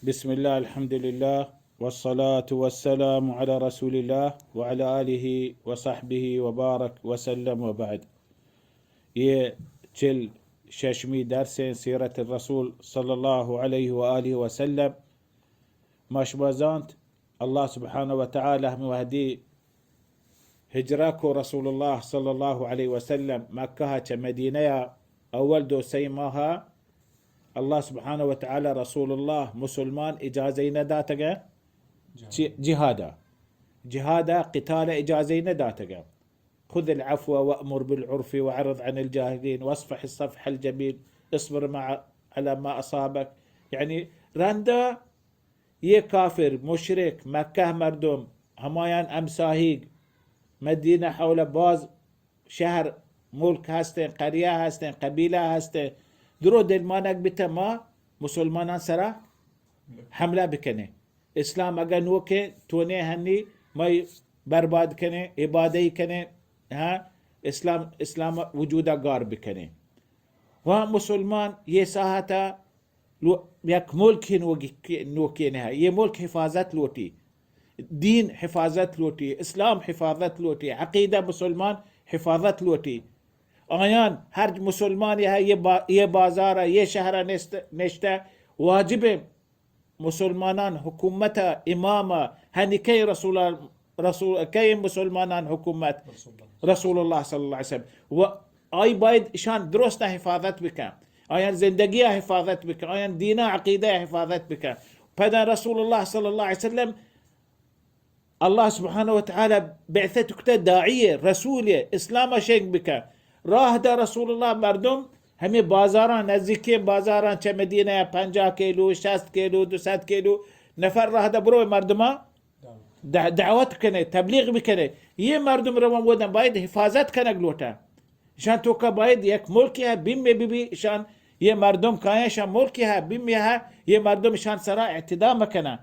بسم الله، الحمد لله، والصلاة والسلام على رسول الله وعلى آله وصحبه وبارك وسلم وبعد. یہ چل ششمی درس سیرت الرسول صلی الله عليه وآله وسلم. ما شما زانت، الله سبحانه وتعالى هم وهدي هجرة کو رسول الله صلى الله عليه وسلم مكة چه مدينة، اول دو سه ماه الله سبحانه وتعالى رسول الله مسلمان اجازه نداتگه. جهاد. چی؟ جهادا. جهادا، قتال اجازه نداتگه. خذ العفو وأمر بالعرف وأعرض عن الجاهلين واصفح الصفح الجميل اصبر مع على ما أصابك. یعنی رندا یہ کافر، مشرک، مکہ مردم، ہمایان ہمساہیگ، مدینہ حول باز شہر، ملک ہستیں، قریہ ہستیں، قبیلہ ہستیں، درو دلمانگ بیتہ ما مسلمانان سرا حملہ بکنیں. اسلام اگہ نوکیں تونے ہنی مئی برباد کنیں، ابادئی کنیں، ہاں، اسلام، اسلام وجودا گار بکنیں. وہاں مسلمان یہ ساہتا لو-، یک ملک نوگی-، نوکین ہے. یہ ملک حفاظت لوٹی، دین حفاظت لوٹی، اسلام حفاظت لوٹی، عقیدہ مسلمان حفاظت لوٹی. آیان ہر مسلمان یہ ہے، یہ با-، یہ بازار ہے، یہ شہر ہے نشت-، نشتہ، واجب مسلمانان حکومت، امام، ہنی کئی رسول، رسول، کئی مسلمانان حکومت؟ رسول اللہ. رسول اللہ صلی اللہ علیہ وسلم. و آئی باید اشان درست حفاظت بکن، آیان زندگی حفاظت بکن، آیان دین عقیدہ حفاظت بکن. پدا رسول اللہ صلی اللہ علیہ وسلم اللہ سبحانہ و تعالی بعثت کتہ، داعی، رسول، اسلام شنگ بکہ. راہ دا رسول اللہ مردم ہمیں بازاراں، نزدیکیں بازاراں چہ مدینہ پنجاہ کیلو، شصت کیلو، دو سد کیلو نفر راہ دا برو مردماں دع-، دعوت کنے، تبلیغ بکنے. یہ مردم روان ودن باید حفاظت کنگ لوٹا. اشان توکا باید یک ملکی ہے، بیم میں بی بی اشان، یہ مردم کائیں اشان ملکی ہے، بیم میں ہے، یہ مردم اشان سرا اعتدا مکنن.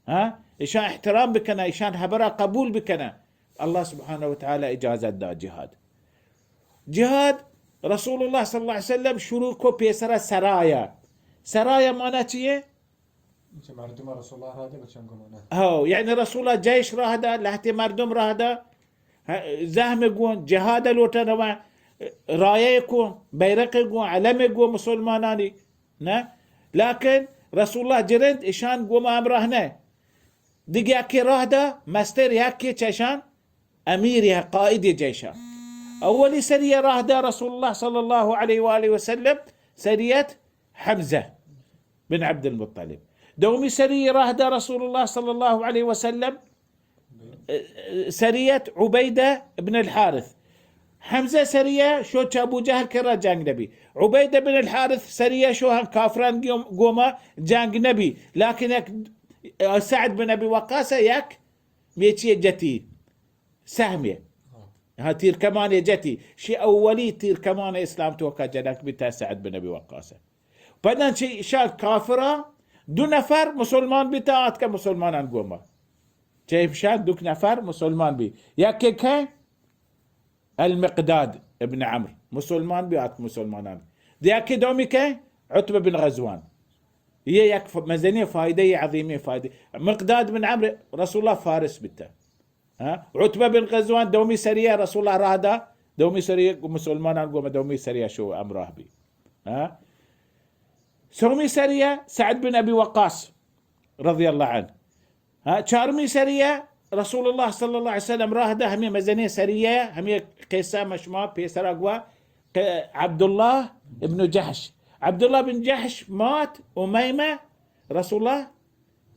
ہاں؟ اشان احترام بکنن، اشان حبرا قبول بکنن. اللہ سبحانہ و تعالی اجازت دا جہاد. جہاد رسول اللہ صلی اللہ علیہ وسلم شروع کو پیسرا سرایا. سرایا معنی چیئے؟ چہ مردم رسول اللہ راہ دے بچن گمانا. ہو، یعنی رسول اللہ جیش راہ دا، لہتے مردم راہ دا، ہاں، زہم گون، جہاد لوٹا روا، رایہ کو، بیرق گون، علم گون مسلمانانی. نہ؟ لیکن رسول اللہ جرند اشان گوما ہمراہ نہ. دگہ یکے راہ دا، مستر یکے چشان امیر یا قائد جیشا. اولی سریہ راہ دا رسول اللہ صلی اللہ علیہ وآلہ وسلم، سریت حمزہ بن عبد المطلب. دومی سریہ راہ دا رسول اللہ صلی اللہ علیہ وسلم، سریت عبیدہ ابن الحارث. حمزہ سریہ شو چہ ابو جہل کرا جنگ نبی. عبیدہ بن الحارث سریہ شو ہم کافران گوم-، گوما جنگ نبی. لیکن یک سعد بن ابی وقاص یک میچی جتی سہمی. ہاں، تیر کمان جتی. شی اولی تیر کمان اسلام توکا جنگ بیتا سعد بن ابی وقاص. پداں چہ ایشاں کافراں دو نفر مسلمان بیتاں، آتکہ مسلمانان گوما. چہ ایشاں دو نفر مسلمان بی. یکے کئے؟ المقداد ابن عمرو مسلمان بی، آتک مسلمانان. دیکے دومی کئے؟ عتبہ بن غزوان. یہ یک ف-، مزنی فائدہ، یہ عظیمی فائدہ. مقداد بن عمرو رسول اللہ فارس بیتہ. ہاں؟ عتبہ بن غزوان دومی سریہ رسول اللہ راہ دا، دومی سریہ مسلمانان گوما دومی سریہ شو ہمراہ بی. ہاں؟ سومی سریہ سعد بن ابی وقاص رضی اللہ عنہ. ہاں؟ چارمی سریہ رسول اللہ صلی اللہ علیہ وسلم راہ دا، ہمیں مزنیں سریہ، ہمیں قصہ مشما پیسرا گوا، ق-، عبداللہ ابن جحش. عبداللہ بن جحش مات، امیمہ رسول اللہ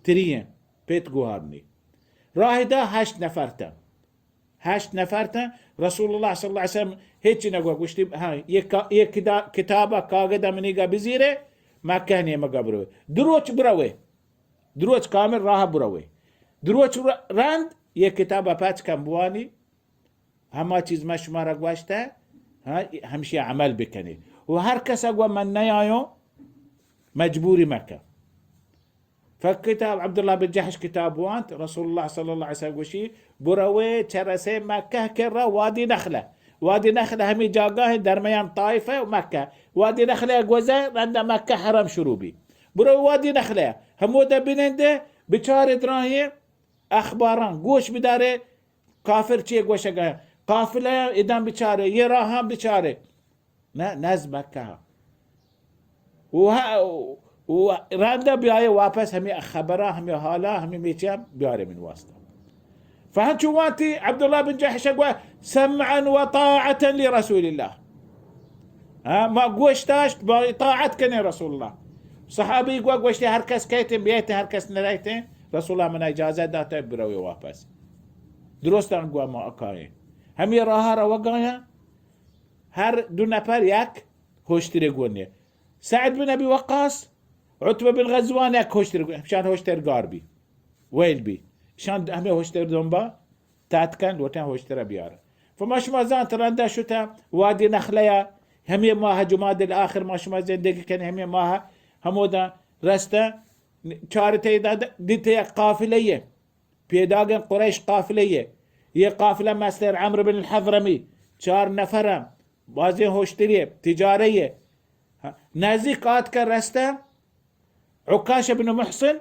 ترین پیت گوہارنی. راہ دا ہشت نفر تا. ہشت نفر تا. رسول اللہ صلی اللہ علیہ وسلم ہچ نگو گوشتی، ہاں، یہ کا-، یہ کدا-، کتاب کاغذ منی گا بزیرے، مکہ نیمگا بروے. دروچ بروے. دروچ کامل راہ بروے. دروچ ر-، رند یہ کتاب پچ کم بوانی. ہما چیز ما شمارا گوشتہ، ہاں، ہمشی عمل بکنی. و ہر کس گو من نیایوں، مجبوری مکہ. فکتاب عبداللہ بن جحش کتاب وانت، رسول اللہ صلی اللہ علیہ وسلم گوشی، بروے چرسے مکہ کرا وادی نخلہ. وادی نخلہ ہمی جاگاہ درمیان طائفہ و مکہ. وادی نخلہ گوزہ رند مکہ حرم شروع بی. برو وادی نخلہ، ہمودا بنندے، بچارے دراہیں اخباراں گوش بدارے، کافر چے گوشگا، قافلہ اداں بچارے، یہ راہاں بچارے۔ نہ، نز مکہ۔ و ہ-، و رندا بیائے واپس ہمیں خبراں، ہمیں حالاں، ہمیں میچیاں بیارے من واسطہ۔ فہنچو وانتی عبداللہ بن جحش گوا، سمعا و طاعتا لرسول اللہ۔ ہاں، ما گوش داشت، ما اطاعت کنے رسول اللہ۔ صحابی گوا گوشتے، ہر کس کہتے بیایتے، ہر کس نرایتے، رسول اللہ منا اجازت داتا بروے واپس۔ درستاں گوا ما اکائیں۔ ہمیں راہ روگایاں، ہر دو نفر یک ہوشترے گونے۔ سعد بن ابی وقاص، عتبہ بن غزوان یک ہوشترے گونے، شان ہوشتر گار بی، ویل بی۔ شان ہمیں ہوشتر دنبا تاتکن، لوٹن ہوشتر بیار۔ فما شما زانت رندا شتا وادی نخلہ یا، ہمیں ماہ جمادی الاخر ما شما زندگی کن، ہمیں ماہ ہمودا رستہ، چارتے دا دیتے یک قافلہ یہ۔ پیداگیں قریش قافلہ یہ۔ یہ قافلہ مستر عمرو بن الحضرمی، چار نفر، بازیں ہوشتری، تجارہ یہ۔ نزدیک آتکا رستہ، عکاش بن محصن،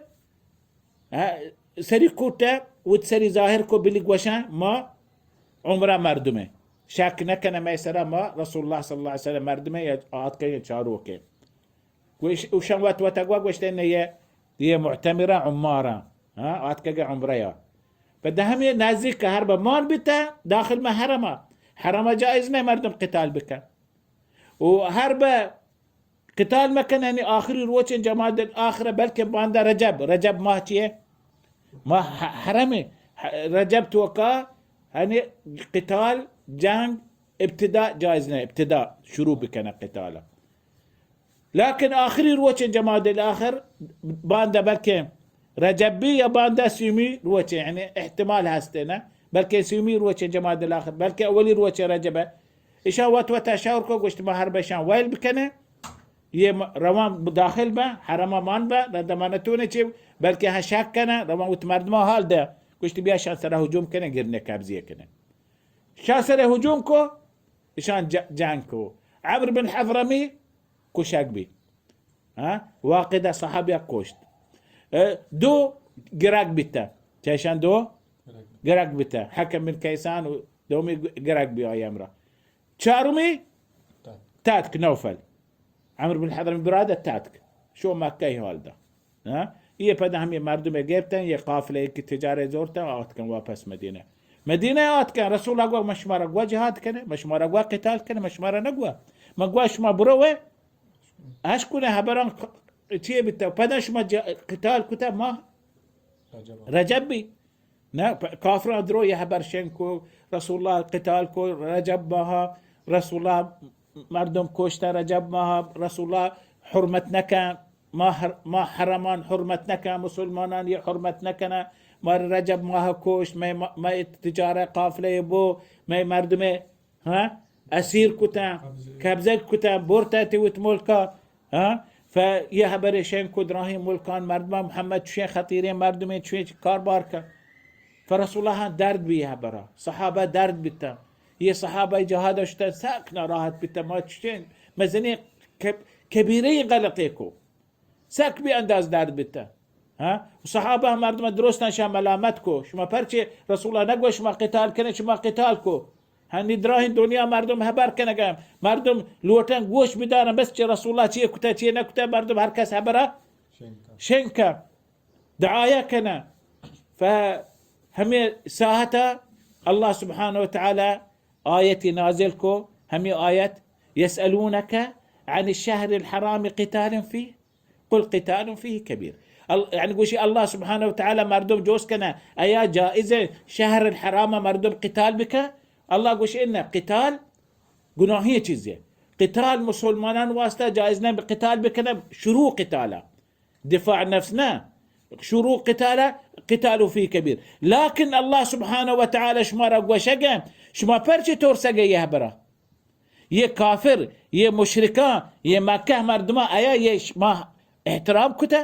ہاں، سری کوٹہ، وت سری ظاہر کو بلی گوشاں، ما عمرہ مردمیں۔ شک نکنہ مئے سرا ما رسول اللہ صلی اللہ علیہ وسلم مردمیں یا آتکا یا چاروکیں۔ گوش-، اوشان وت وت گوا گوشتے نہ یہ، یہ معتمرہ عمارہ، ہاں، آتکگہ عمرہ یا۔ پہ دہمی نزدیک کہ حرب مان بیتا، داخل میں حرم۔ حرم جائز نہیں مردم قتال بکن۔ و حرب قتال مکن، یعنی آخری روچ جمادی الاخرہ، بلکہ باندہ رجب، رجب ماہ چیئے؟ ماہ ح-، حرم، ح-، رجب توکا، یعنی قتال، جنگ، ابتدا جائز نہیں، ابتدا شروع بکنہ قتال۔ لیکن آخری روچ جمادی الاخر، باندہ بلکہ رجب بی یا باندہ سیمی روچ، یعنی احتمال ہستے نا، بلکہ سیمی روچ جمادی الاخر، بلکہ اولی روچ رجب۔ اشان وت وت شور کو گوشت، ما حرب اشان ویل بکنہ، یہ م-، روان داخل بہ، حرم مان بہ، رد منتون چی، بلکہ ہاں شک کنہ، روان وت مردمان حال دہ، گوشت بیا شان سرا ہجوم کنہ، گرنہ قبضی کنہ۔ شان سرا ہجوم کو، اشان ج-، جنگ کو۔ عمرو بن حضرمی کشگ بی۔ ہاں؟ واقعہ صحابیہ کشت۔ اے، دو گرگ بیتا۔ چیشان دو گرگ بیتا۔ حکم بن کیسان و دومی گ-، گرگ بی آئی امرا۔ چارمی تاتک نوفل۔ عمرو بن حضرم برادر تاتک۔ شو مکہ حال دا۔ ہاں؟ یہ پدا ہمیں مردم گرتن، یہ قافلہ ایک تجارے زورتن، آتکن واپس مدینہ۔ مدینہ آتکن، رسول اللہ گوا، من شمارا گوا جہاد کنے، من شمارا گوا قتال کنے، من شمارا نگوا۔ من گوا شما بروے، اش کنے حبران چیئے بیتا۔ پدا شما ج-، قتال کتا ماہ رجب۔ رجب بی۔ نہ، پ-، کافراں درو یہ حبر شنگ کو، رسول اللہ قتال کو، رجب ماہ، رسول اللہ مردم کشتا، رجب ماہ، رسول اللہ حرمت نکن، ماہ، ماہ حرمان حرمت نکن، مسلمانان یہ حرمت نکنہ، مار رجب ماہ کشت، میں، میں تجارہ قافلہ بو، میں مردم ہاں؟ اسیر کتاں، قبضہ کتاں، برتاں تی وت ملکا، ہاں؟ ف یہ حبر شنگ کو دراہیں ملکان مردمان، محمد چوشیں خطیریں مردمے، چوشیں کاربار کن۔ فرسول اللہ درد بی یہ حبرا، صحابہ درد بیتاں۔ یہ صحابہ جہاد شتن سک ناراحت بیتاں، ما چوشیں مزنیں کب-، کبیرہ غلطے کو۔ سک بے انداز درد بیتہ۔ ہاں؟ صحابہ مردم درستاں شاہ ملامت کو۔ شما پرچے رسول اللہ نگو شما قتال کنے، شما قتال کو۔ ہنی دراہیں دنیا مردم حبر کنگا۔ مردم لوٹن گوش بدارن، بس چہ رسول اللہ چیئے کتا، چیئے نکتا، مردم ہر کس حبرا شنکا۔ شنکا۔ دعایا کنا۔ ف ہمیں ساعتا اللہ سبحانہ و تعالی آیتی نازل کو، ہمیں آیت، یسألونک عن الشهر الحرام قتال فيه، قل قتال فيه كبير۔ ال-، یعنی گوشی اللہ سبحانہ و تعالی مردم جوست کنہ، ایا جائز شہر الحرام مردم قتال بکن؟ اللہ گوشی ان قتال گناہی چیزے۔ قتال مسلمانان واسطہ جائز نہیں، قتال بکنہ شروع قتالہ۔ دفاع نفس نہ۔ شروع قتالہ، قتال فيه كبير۔ لیکن اللہ سبحانہ و تعالی شما را گوشگہ، شما پرچے ترسگہ یہ حبرا؟ یہ کافر، یہ مشرکان، یہ مکہ مردمان، آیا یہ ش-، ماہ احترام کتہ؟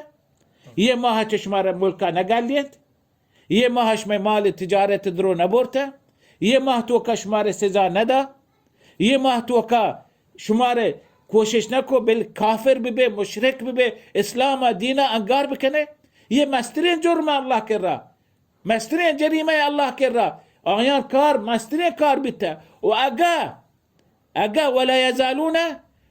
یہ ماہ چہ شما را ملکا نگلینت؟ یہ ماہ شمئے مال تجارت درو نبرتہ؟ یہ ماہ توکا شمارے سزا ندا؟ یہ ماہ توکا شمارے کوشش نکو بل کافر ببے، مشرک ببے، اسلام ء دین ء انگار بکنے۔ یہ مسترین جرم ء اللہ کرا، مسترین جریمہ ء اللہ کرا۔ آیان کار مسترین کار بیتا۔ و اگا، اگا ولا یزالون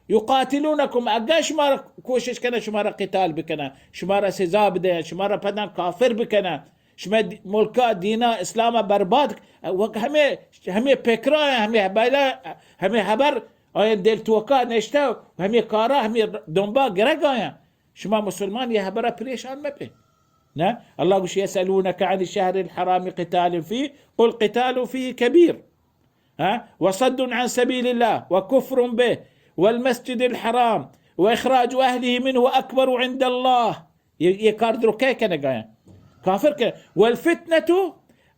یقاتلونکم، اگا شما را کوشش کنه، شما را قتال بکنه، شما را سزا بده، شما را پدان کافر بکنه، شما دی-، ملکا دینا اسلام برباد ک-، و همه، همه پکرا، همه هبلا، همه هبر آیان دل توکا نشته و همه کارا، همه دنبا گرگ آیان۔ شما مسلمان یہ ہبرا پریشان مہ بے۔ نہ؟ اللہ گوشی: یسألونک عن الشهر الحرام قتال فيه قل قتال فيه كبير، ہاں؟ وصد عن سبيل الله وكفر به والمسجد الحرام وإخراج أهله منه أكبر عند الله. یہ، یہ کار درو کئے کنگا ہیں؟ کافر کہ، والفتنة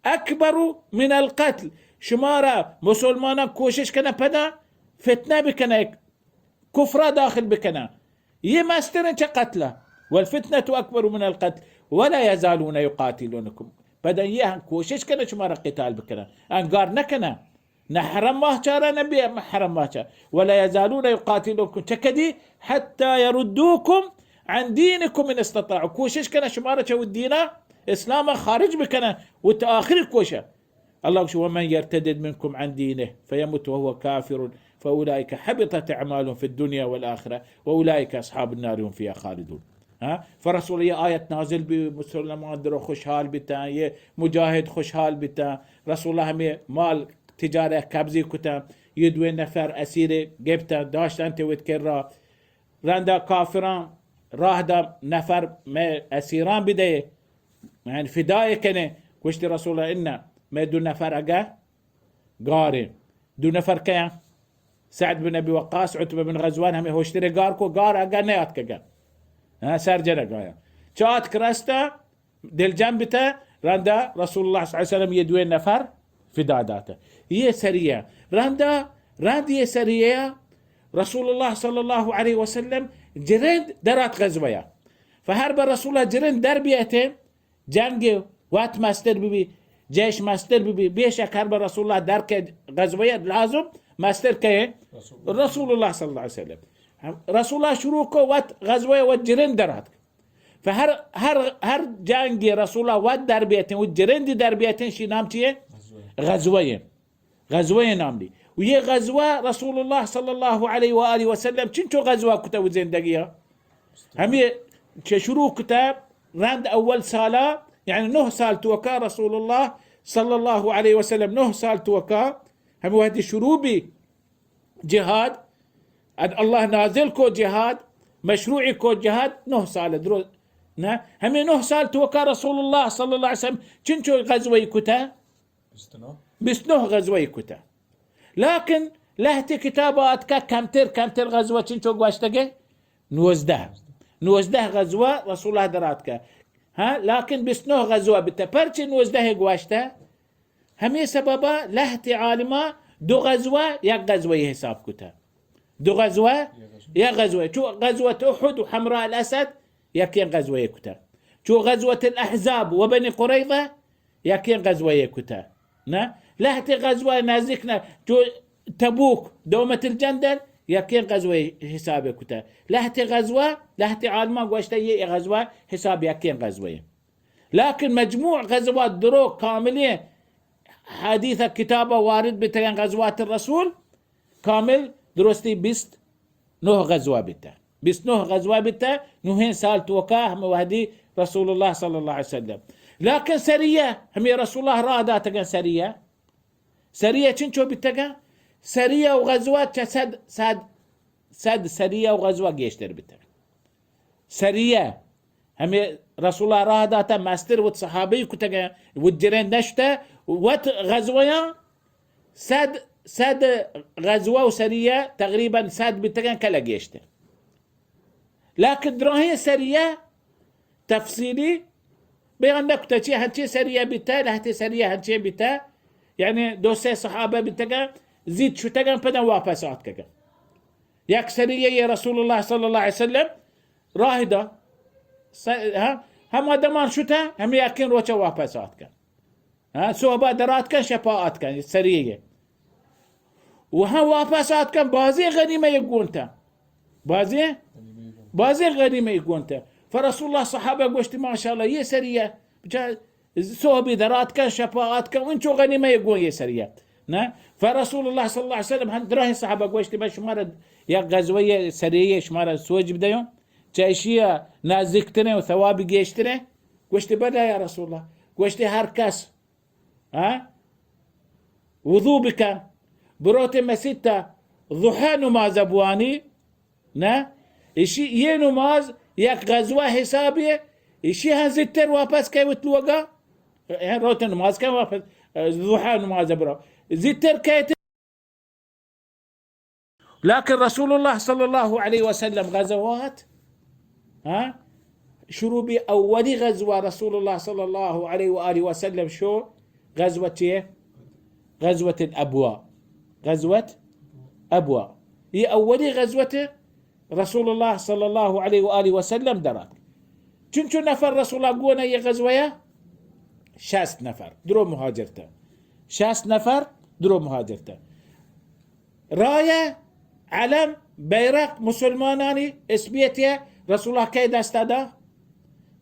أكبر من القتل. شمارا مسلمانان کوشش کنہ پدا فتنہ بکنہ، کفرا داخل بکنن۔ یہ مسترن چہ قتلہ۔ والفتنة أكبر من القتل ولا يزالون يقاتلونكم. پدا یہ ہم کوشش کنن شمارا قتال بکنن۔ انگار نکنن۔ نہ حرم ماہ چارا نہ بے حرم ماہ چارا۔ ولا يزالون يقاتلونكم. چہ کدی؟ حتى يردوكم عن دينكم إن استطاعوا. کوشش کنن شمارا چہ دینا اسلام خارج بکنن۔ و تا آخری کوشش۔ اللہ گوشی: ومن يرتدد منكم عن دينه فيمت وهو كافر فأولئك حبطت أعمالهم في الدنيا والآخرة وأولئك أصحاب النار هم فيها خالدون. ہاں؟ فرسول یہ آیت نازل بی، مسلمان درو خوشحال بیتن، یہ مجاہد خوشحال بیتن۔ رسول اللہ ہمے مال تجارہ قبضی کتن، یہ دوئے نفر اسیر گپتن، داشتن تے وت کرا۔ رندا کافران راہ دا نفر مئے اسیران بدئے، یعنی فدای کنے۔ گوشتی رسول اللہ: انا، مئے دو نفر اگہ گاریں۔ دو نفر کیاں؟ سعد بن ابی وقاص، عتبہ بن غزوان، ہمے ہوشترے گار کو، گار اگہ نیاتکگہ۔ ہاں، سر جنگ آیا۔ چہ آتک رستہ، دلجم بیتہ، رندا رسول اللہ صلی اللہ علیہ وسلم یہ دوئیں نفر فدا داتہ۔ یہ سریہ۔ رندا، رند یہ سریہ، رسول اللہ صلی اللہ علیہ وسلم جرند درات غزوہ یا۔ فہر بہ رسول اللہ جرند در بیتہ، جنگ وت مستر ببی، جیش مستر ببی، بے شک ہر بہ رسول اللہ در کے غزوہ یا لازم مستر کئے؟ رسول اللہ۔ رسول اللہ صلی اللہ علیہ وسلم۔ رسول اللہ شروع کو وت غزوہ یا وت جرند درات۔ فہر، ہر، ہر جنگی رسول اللہ وت در بیتیں، و جرندی در بیتیں، شی نام چیے؟ غزوہ۔ غزوہ۔ غزوہ نام دی۔ و یہ غزوہ رسول اللہ صلی اللہ علیہ و آلہ وسلم چنچو غزوہ کتہ و زندگی ہا؟ ہمیں چہ شروع کتہ رند اول سالا، یعنی نہ سال توکا رسول اللہ صلی اللہ علیہ وسلم نہ سال توکا ہمیں وحدی شروع بی۔ جہاد، ان اللہ نازل کو جہاد، مشروع کو جہاد، نہ سال درو-، نہ، ہمیں نہ سال توکا رسول اللہ صلی اللہ علیہ وسلم چنچو غزوہ کتہ؟ بیست نو۔ بیست نو غزوہ کتہ۔ لیکن لہتے کتاب آتکا کمتر، کمتر غزوہ چنچو گوشتگے؟ نوزدہ۔ نوزدہ غزوہ رسول اللہ دراتکا۔ ہاں، لیکن بیست نو غزوہ بتہ۔ پرچے نوزدہ گوشتہ؟ ہمے سببا لہتے عالما دو غزوہ یک غزوہ حساب کتہ۔ دو غزوہ یک غزوہ۔ چو غزوت احد و حمراء الاسد یکیں غزوہ کتہ۔ چو غزوت الاحزاب و بنی قریظہ یکیں غزوہ کتہ۔ نہ؟ لہتے غزوہ نزدیک نہ۔ چو تبوک، دومت الجندل، یکیں غزوہ حساب کتہ۔ لہتے غزوہ، لہتے عالما گوشتہ یہ غزوہ حساب یکیں غزوہ۔ لیکن مجموع غزوات درو کاملیں حدیث کتاب وارد بیتگن غزوات الرسول کامل درستی بیست نہ غزوہ بیتہ۔ بیست نہ غزوہ بیتہ، نوہیں سال توکا ہمیں وحدی رسول اللہ صلی اللہ علیہ وسلم۔ لیکن سریہ، ہمیں رسول اللہ راہ داتگن سریہ۔ سریہ چنچو بیتگن؟ سریہ و غزوہ چہ صد، صد، صد سریہ و غزوہ گیشتر بیتگن۔ سریہ، ہمے رسول اللہ راہ داتہ، مستر وت صحابی کتگہ، وت جرین نشتہ، وت غزویاں صد، صد غزوہ و سریہ تقریباً صد بیتگن کلہ گیشتہ۔ لیکن دراہیں سریہ تفصیلی بیان نکتہ، چی ہنچیں سریہ بیتہ، لہتے سریہ ہنچیں بیتہ، یعنی دو سے صحابہ بیتگن، زیت شتگن، پدا واپس آتکگن۔ یک سریہ یہ رسول اللہ صلی اللہ علیہ وسلم راہ دا۔ س-، ہاں، ہما دمان شتہ، ہمیں یکیں روچہ واپس آتکن۔ ہاں، صحبہ دراتکن، شپا آتکن، سریہ یہ۔ وہاں واپس آتکن، بازیں غنیمہ یہ گونتہ۔ بازیں، بازیں غنیمہ گونت. فرسول اللہ صحابہ گوشت، ماشاءاللہ، یہ سریہ، بچا صحبی درات کن، شپا آت کن، انچو غنیمہ گون یہ سریہ. نہ؟ فرسول اللہ صلی اللہ علیہ وسلم ہم دراہیں صحابہ گوشت، بس شمارا یک غزوہ سریہ شمارا سوج بدیوں، چہ اشی نزدیکتریں و ثواب گیشتریں. گوشت، بلے یا رسول اللہ. گوشت، ہر کس ہاں؟ وضو بکن، بروت مسیت تا ضحی نماز بوانی، نہ؟ اشی یہ نماز یک غزوہ حسابی، اشی ہاں زیتر واپس کئے وت لوگا، ہاں، روت نماز کن واپس، ضحی نماز برو. زیتر کئے لكن رسول الله صلى الله عليه وسلم غزوات، ها؟ شروع بي أولي غزوة رسول الله صلى الله عليه وآله وسلم شو؟ غزوة چيه؟ غزوة الأبواء. غزوة أبواء. هي أولي غزوة رسول الله صلى الله عليه وآله وسلم درات. چنچو نفر رسول الله گونه يي غزوه؟ شست نفر. درو مهاجرته. شست نفر درو مهاجرته. رايه، علم، بيرق، مسلماناني اسميتيه رسول الله كي دست دا؟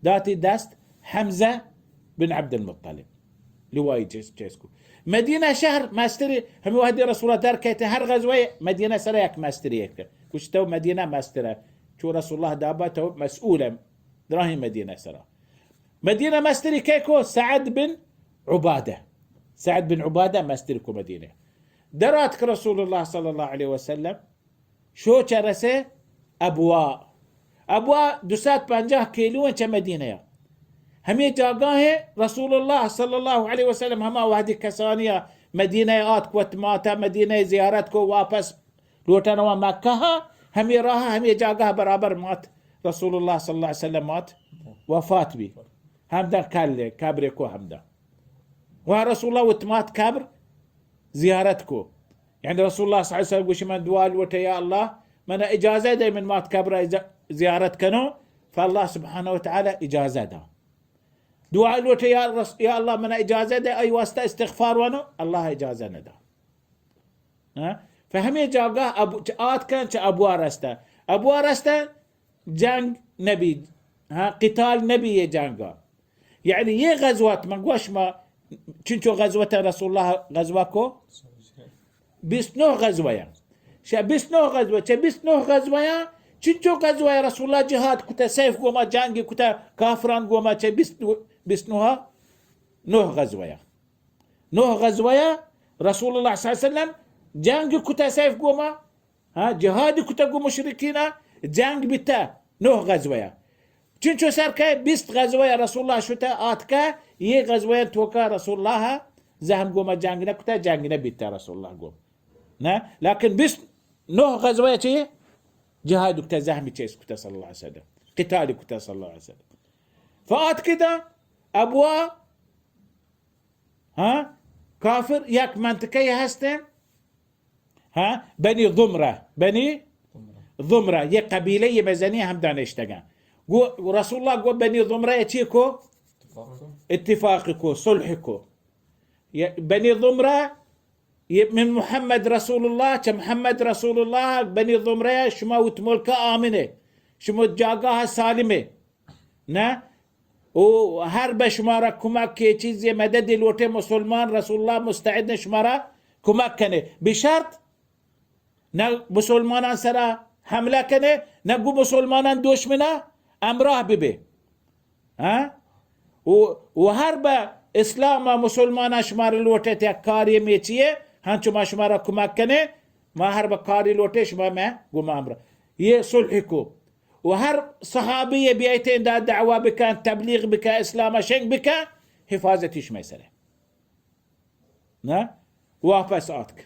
داتي دست حمزة بن عبد المطلب. لوائی چیز، چیز کو. مدینہ شہر مستری، ہمیں وحدی رسول اللہ در کہتے ہر غزوہ مدینہ سرا یک مستری یک. کچھ تو مدینہ مستر ہے. چو رسول اللہ دابا تو مسئول ہے. دراہیں مدینہ سرا. مدینہ مستری کئے کو؟ سعد بن عبادہ. سعد بن عبادہ مستری کو مدینہ. درات کہ رسول اللہ صلی اللہ علیہ وسلم شو چہ رسے ابوا. ابوا دو سد پنجاہ کیلو چہ مدینہ. ہمیں جاگاہ رسول اللہ صلی اللہ علیہ وسلم ہما وحدی کسانیا مدینہ آت کو، وت ماتا مدینہ زیارت کو، واپس لوٹن و مکہ، ہمیں راہ، ہمیں جاگاہ برابر مات رسول اللہ صلی اللہ علیہ وسلم مات وفات بی. ہمدا کل قبر کو ہمدا. و رسول اللہ وت مات قبر زیارت کو. یعنی رسول اللہ صلی اللہ علیہ وسلم گوشی، من دعا لوٹے، یا اللہ، من اجازہ دے من مات قبر زیارت کنو، فاللہ سبحانہ و تعالی اجازہ دا. دعا لوٹے، یا رس-، یا اللہ، من اجازہ دے، ای واسطہ استغفار وانو، اللہ اجازہ ندا. ہاں؟ فہمی جاگہ ابو-، چہ آتکن چہ ابوا رستہ. ابوا رستہ جنگ نبی، ہاں، قتال نبی یہ جنگا. یعنی یہ غزوات، من گوش ما چنچو غزوت رسول اللہ غزوہ کو؟ بیست نو غزوہ یا. چہ بیست نو غزوہ، چہ بیست نو غزوہ یا، چنچو غزوہ رسول اللہ جہاد کتا، سیف گوما جنگ کتا، کافران گوما چہ بیست، بیست نو، نو غزوہ یا. نوہ غزوہ رسول اللہ صلی اللہ علیہ وسلم جنگ کتہ سیف گوما، ہاں، جہاد کتہ گو مشرکینا، جنگ بیتہ نوہ غزوہ. چنچو سر کہ بیست غزوہ رسول اللہ شتہ آتکہ، یہ غزوہ توکا رسول اللہ زہم گوما جنگ نہ کتہ، جنگ نہ بیتہ رسول اللہ گوما. نہ، لیکن بیست نوہ غزوہ چی جہاد کتہ، زہمی چیز کتہ صلی اللہ علیہ وسلم، قتال کتہ صلی اللہ علیہ وسلم. فآتکہ دا ابوا ہاں، کافر یک منطقہ یے ہستیں، ہاں، بنی ضمرہ، بنی ضمرہ، یہ قبیلہ یہ مزنی ہم دانشتگاں. گو رسول اللہ گو بنی ضمرہ چی کو؟ اتفاق کو، صلح کو. یہ بنی ضمرہ، یہ من محمد رسول اللہ، چہ محمد رسول اللہ بنی ضمرہ، شما وت ملک آمنے، شما جاگاہ سالمے. نہ؟ او ہر بہ شمارا کمک کے چیزے مدد لوٹے مسلمان، رسول اللہ مستعد شمارا کمک کنے. بشرط نہ مسلمانان سرا حملہ کنے، نہ گو مسلمانان دشمنا ہمراہ ببے. ہاں؟ و، و ہر بہ اسلام مسلمانان شمارا لوٹے تے کاری میچیے، ہنچو ما شمارا کمک کنے، ما ہر بہ کاری لوٹے شما میں گو ما ہمراہ. یہ صلح کو. و ہر صحابی بیایتیں دا دعوی بکن، تبلیغ بکن، اسلام شنگ بکن، حفاظتی شمئے سرے. نہ؟ واپس آتک.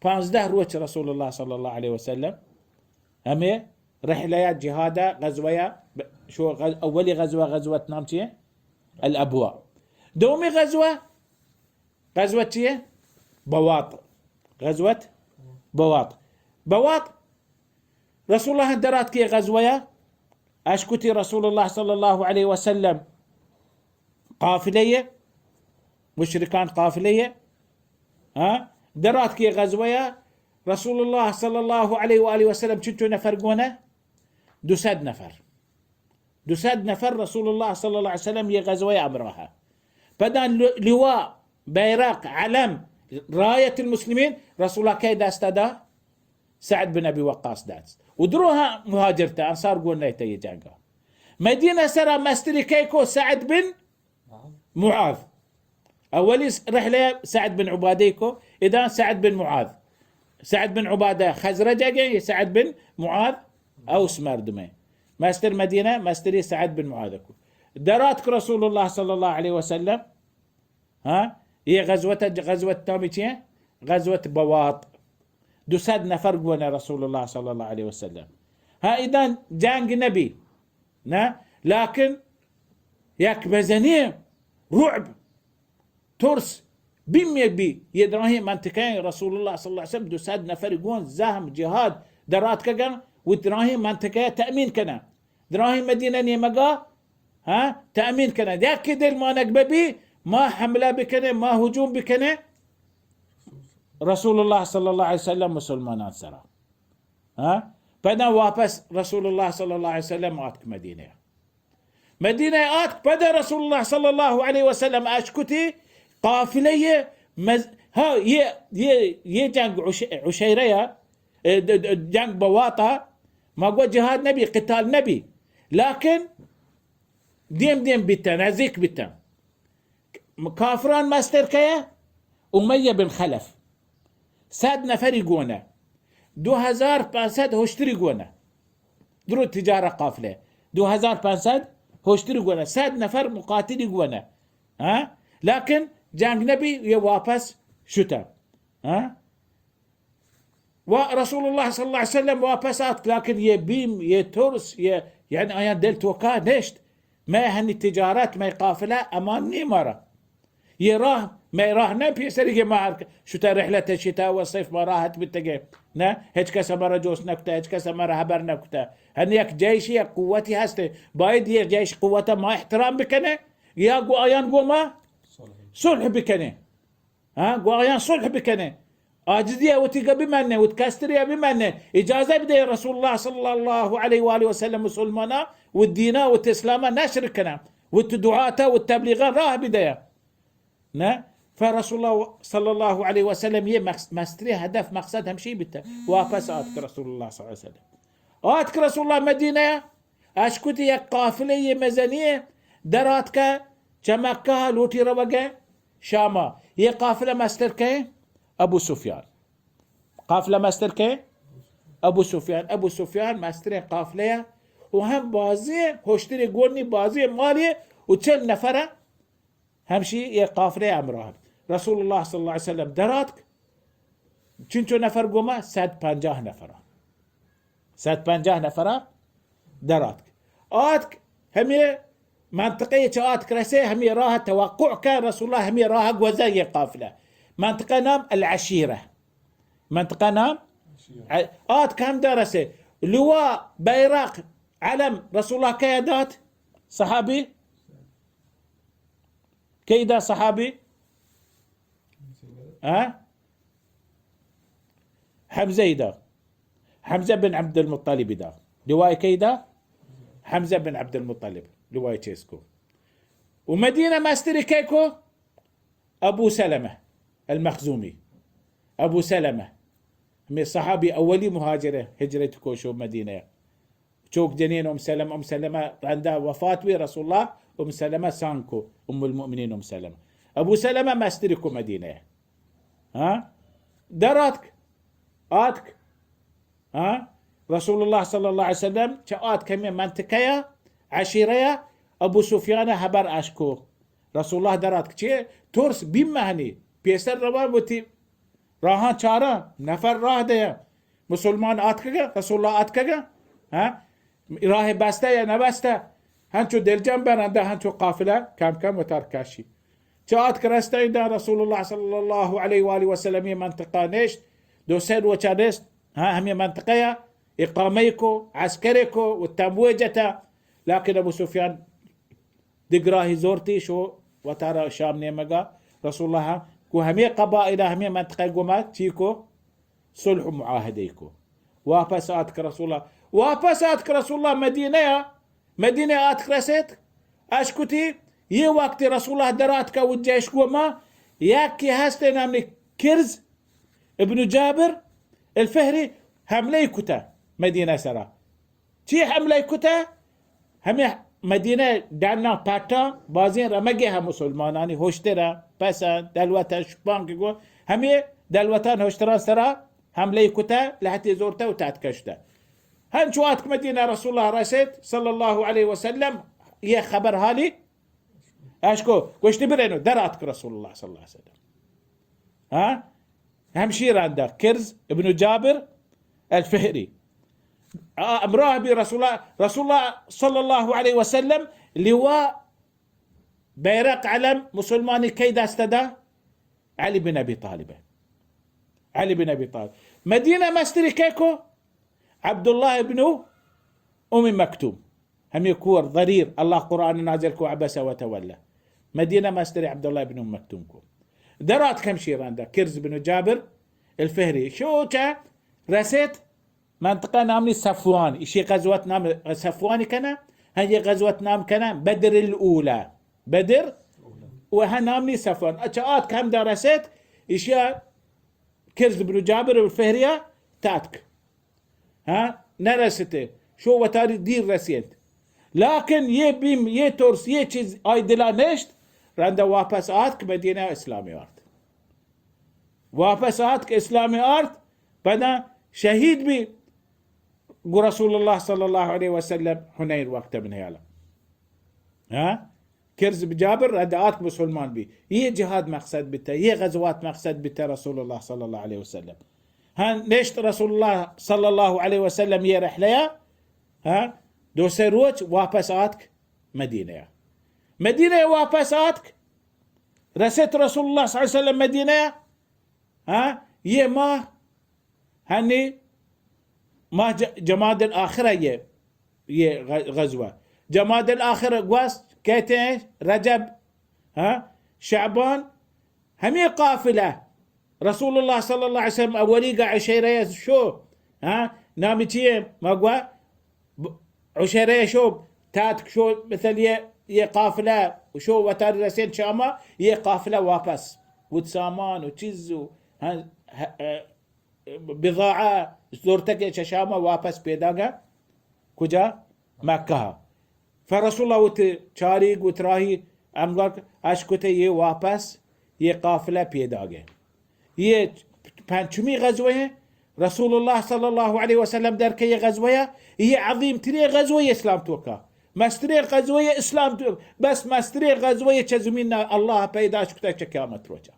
پانزدہ روچ رسول اللہ صلی اللہ علیہ وسلم ہمیں رحلہ جہاد غزوہ، شو غز-، اولی غزوہ، غزوت نام چیے؟ الابواء. دومی غزوہ، غزوت چیے؟ بواط. غزوت بواط. بواط رسول اللہ درات کے غزوہ یا، اشکتی رسول اللہ صلی اللہ علیہ وسلم قافلہ یہ، مشرکان قافلہ یہ، ہاں، درات کے غزوہ یا، رسول اللہ صلی اللہ علیہ وآلہ وسلم چنچو نفر گونے؟ دو سد نفر. دو سد نفر رسول الله صلی الله علیه وسلم یه غزوه همراه. پدا ل-، لواء، بیرق، علم، رایت المسلمین رسول الله کی دست دا؟ سعد بن ابی وقاص دست. و دروها مهاجرت، انصار گون نیت یه جنگا. مدینه سرا مستری کی کو؟ سعد بن معاذ. اولی س-، رحلہ سعد بن عبادہ کو، ادا سعد بن معاذ. سعد بن عبادہ خزرج اگے، سعد بن معاذ اوس مردمے. مستر مدینہ، مستری سعد بن معاذ کو. دراتک رسول الله صلی الله علیه وسلم، ها؟ یه غزوت، غزوت نامی چیه؟ غزوت بواط. دو سد نفر گونه رسول الله صلی الله علیه وسلم. ها، ادا جنگ نبی. نه؟ لكن یک مزنی رعب، ترس، بیم بی، یه دراهی منطقه رسول الله صلی الله علیه وسلم دو سد نفر گون زحم جهاد دراتکگن و دراهی منطقه تأمین کنن. دراهی مدینه نیمگا، ها، تأمین کنن. یکی دل مانگ ببی، ما حمله بکنه، ما هجوم بکنه رسول الله صلی الله علیه وسلم مسلمانان سرا. ها؟ پدا واپس رسول الله صلی الله علیه وسلم آتک مدینه. مدینه آتک، پدا رسول الله صلی الله علیه وسلم اشکتی قافله مز-، ها، یه، یه، یه جنگ عش-، عشیره یا، اه، د-، د-، جنگ بواطا، ما گو جهاد نبی، قتال نبی، لكن دیم دیم بیتن، نزیک بیتن. کافران مستر کیه؟ امیه بن خلف. سد نفری گونه. دو هزار پانصد هشتری گونه. درو تجاره قافله. دو هزار پانصد هشتری گونه. سد نفر مقاتلی گونه. ها؟ لكن جنگ نبی، یه واپس شته. ها؟ و رسول الله صلی الله علیه وسلم واپس آتک، لكن یه بیم، یه ترس، یه، یعنی آیان دل توکا نشت. مئے هنی تجارت، مئے قافله امان نی مارا. یه راه، مئے راه نه پیسری که ما هر ک-، شتا رحلت شتا و صیف ما راحت بیتگه. نه، هیچ کس مارا جوست نکته، هیچ کس مارا خبر نکته. هنی یک جیشی، یک قوتی هسته. باید یه جیش قوت ما احترام بکنه، یا گو آیان گو ما صلح بکنه. ها، گو آیان صلح بکنه. عاجزی وتی گا بمنه، وت کستری بمنه. اجازه بده رسول الله صلی الله علیه و آله و سلم مسلمانا و دینا و اسلاما نشر کنه. وت دعاتا و تبلیغا راه بده. نه؟ فرسول الله صلی الله علیه و سلم یه مقص-، مستری هدف، مقصد همشی بیته. واپس آتک رسول الله صلی الله علیه و سلم. آتک رسول الله مدینه، اشکتی یک قافلهٔ مزنی در آتکه، چه مکه لوٹی روگه شاما. یه قافله مستر که؟ ابو سفیان. قافله مستر که؟ ابو سفیان. ابو سفیان مستر قافله و هم بازی هشتری گونی، بازی مالی و چل نفره همشی یه قافله همراه. رسول الله صلی الله علیه و سلم در آتک، چنچو نفر گوما؟ صد پنجاه نفر. صد پنجاه نفر در آتک. آتک همی منطقه چه آتک رسه، همی راه توقع که رسول الله همی راه گوزه یه قافله. منطقه نام العشیره. منطقه نام؟ ع-، آتک هم در رسه. لواء، بیرق، علم رسول الله که دات؟ صحابی؟ کئی دا صحابی؟ ها؟ حمزه دا. حمزه بن عبد المطلب دا. لواء کئی دا؟ حمزه بن عبد المطلب. لواء چیز کو. و مدینه مستری کئی کو؟ ابو سلمه المخزومی. ابو سلمه. همی صحابی اولی مهاجره هجرت کو شو مدینه. چوک جنین ام سلمه، ام سلمه رنده وفات بی، رسول الله ام سلمه سانگ کو، ام المؤمنین ام سلمه. ابو سلمه مستری کو مدینه. ها؟ در آتک. آتک. ها؟ رسول الله صلی الله علیه وسلم چه آتک همی منطقه یا، عشیره یا، ابو سفیان هبر اشکو. رسول الله در آتک چه؟ ترس بیم مهنی. پیسر روان بوتی. راهان چاران، نفر راه دیان. مسلمان آتکگن، رسول الله آتکگن، ها؟ راه بسته یا نبسته؟ هنچو دلجم برنده، هنچو قافله کم کم وتار کشی. چه آتک رسته ایدا رسول الله صلی الله علیه و آله و سلم یه منطقه نشت، دو سه روچه نشت، ها، همی منطقه یا اقامه کو، عسکر کو و تمویجته. لكن ابو سفیان دگراهی زورتی شو وتارا شام نیمگا. رسول الله هم گو همه قبائل همه منطقه گوما چی کو؟ صلح و معاهده کو. واپس آتک رسول الله. واپس آتک رسول اللہ مدینہ ءَ، مدینہ آتک رسیت، اشکتی، یہ وقت رسول اللہ در آتک، وجہ اش گو ما، یکی ہستے نامی کرز ابن جابر الفہری حملہ کتا مدینہ سرا۔ چی حملہ کتا؟ ہمیں مدینہ ڈنا پٹا بازیں رمگے ہم مسلمانانی ہوشترا، پسا، دلوتا، شپان کے گو، ہمیں دلوتان ہوشتران سرا حملہ کتا، لہتے زورتا و تات کشتا۔ ہنچو آتک مدینہ رسول اللہ رسید صلی اللہ علیہ وسلم، یہ خبر حالی اشکو، گوشتی برینو، در آتک رسول اللہ صلی اللہ علیہ وسلم۔ ہاں؟ ہمشی رندا کرز ابن جابر الفہری۔ آ، امراہ بی رسول اللہ، رسول اللہ صلی اللہ علیہ وسلم لواء، بیرق، علم مسلمانی کئی دست دا؟ علی بن ابی طالب۔ علی بن ابی طالب۔ مدینہ مستری کئی کو؟ عبداللہ ابن ام مکتوم۔ ہمیں کور ضریر اللہ قرآن نازل کو عبس وتولى۔ مدینہ مستری عبداللہ ابن ام مکتوم کو۔ در آتک ہمشی رندا کرز بن جابر الفہری۔ شو چا رسیت منطقہ نام نی صفوان، ایشی غزوت نام صفوانی کنا، ہاں یہ غزوت نام کنا بدر الاولی، بدر و ہاں نام نی صفوان۔ اچھا آتک ہمدا رسیت، ایشی کرز بن جابر الفہریا تاتک۔ ہاں، نہ رسیتے، شو وتاری دیر رسیت۔ لیکن یہ بیم، یہ ترس، یہ چیز آئی دلا نشت، رندا واپس آتک مدینہ اسلامی آرت۔ واپس آتک اسلام آرت، پدا شہید بی گو رسول اللہ صلی اللہ علیہ وسلم حنین وقت بن حیالا۔ ہاں؟ کرز جابر رد آتک مسلمان بی۔ یہ جہاد مقصد بیتا، یہ غزوات مقصد بیتا رسول اللہ صلی اللہ علیہ وسلم۔ ہاں، نشت رسول اللہ صلی اللہ علیہ وسلم یہ رحلہ یا، ہاں، دو سے روچ واپس آتک مدینہ۔ مدینہ واپس آتک، رسیت رسول اللہ صلی اللہ علیہ وسلم مدینہ، ہاں، یہ ماہ، ہنی ماہ ج-، جمادی الآخرہ یہ، یہ غ-، غزوہ۔ جمادی الآخرہ گوست کہتے ہیں رجب، ہاں، شعبان، ہمیں قافلہ رسول اللہ صلی اللہ علیہ وسلم اولی گا عشیرہ شو، ہاں، نامی چیئے؟ مگوا ب-، عشیرہ شو، تاتک شو، مثل یہ، یہ قافلہ شو وتاری رسین شاما، یہ قافلہ واپس وت سامان و چیز و، ہاں، ہ-، ہ-، بضاعہ زورتکے چہ شاما واپس پیداگا کجا؟ مکہ۔ فرسول اللہ وت چاریگ وت راہی امگار اشکتے یہ واپس یہ قافلہ پیداگے۔ یہ پنچمی غزوہ ہیں۔ رسول اللہ صلی اللہ علیہ وسلم در کے یہ غزوہ ہے، یہ عظیم ترین غزوہ اسلام توکا۔ مسترین غزوہ اسلام تو، بس مسترین غزوہ چہ زمین اللہ پیداش کتا چہ قیامت روچا۔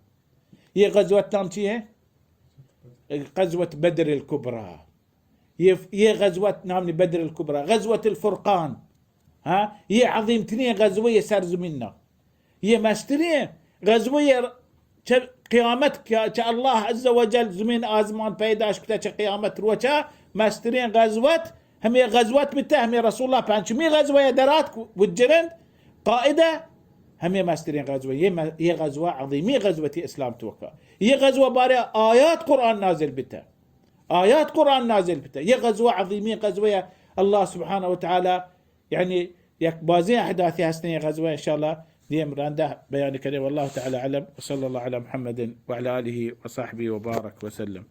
یہ غزوت نام چی ہے؟ غزوت بدر الکبری۔ یہ، یہ غزوت نام نی بدر الکبری، غزوت الفرقان۔ ہاں، یہ عظیم ترین غزوہ یہ سرزمین نا۔ یہ مسترین غزوہ یہ چہ قیامت کیا، چہ اللہ عز و جل زمین آزمان پیداش کتا چہ قیامت روچا مسترین غزوت، ہمیں غزوت بیتا، ہمیں رسول اللہ پنچمی غزوہ یہ درات وجرند قائدہ، ہمیں مسترین غزوہ، یہ م-، یہ غزوہ عظیمی غزوت اسلام توکا۔ یہ غزوہ بارے آیات قرآن نازل بیتا۔ آیات قرآن نازل بیتا۔ یہ غزوہ عظیمی غزوہ اللہ سبحانہ و تعالی، یعنی یک بازیں احداثی ہستیں یہ غزوہ انشاءاللہ دیم رندہ بیان کرے۔ واللہ تعالی اعلم، وصلی اللہ علی محمد وعلی آلہ وصحبہ وبارک وسلم۔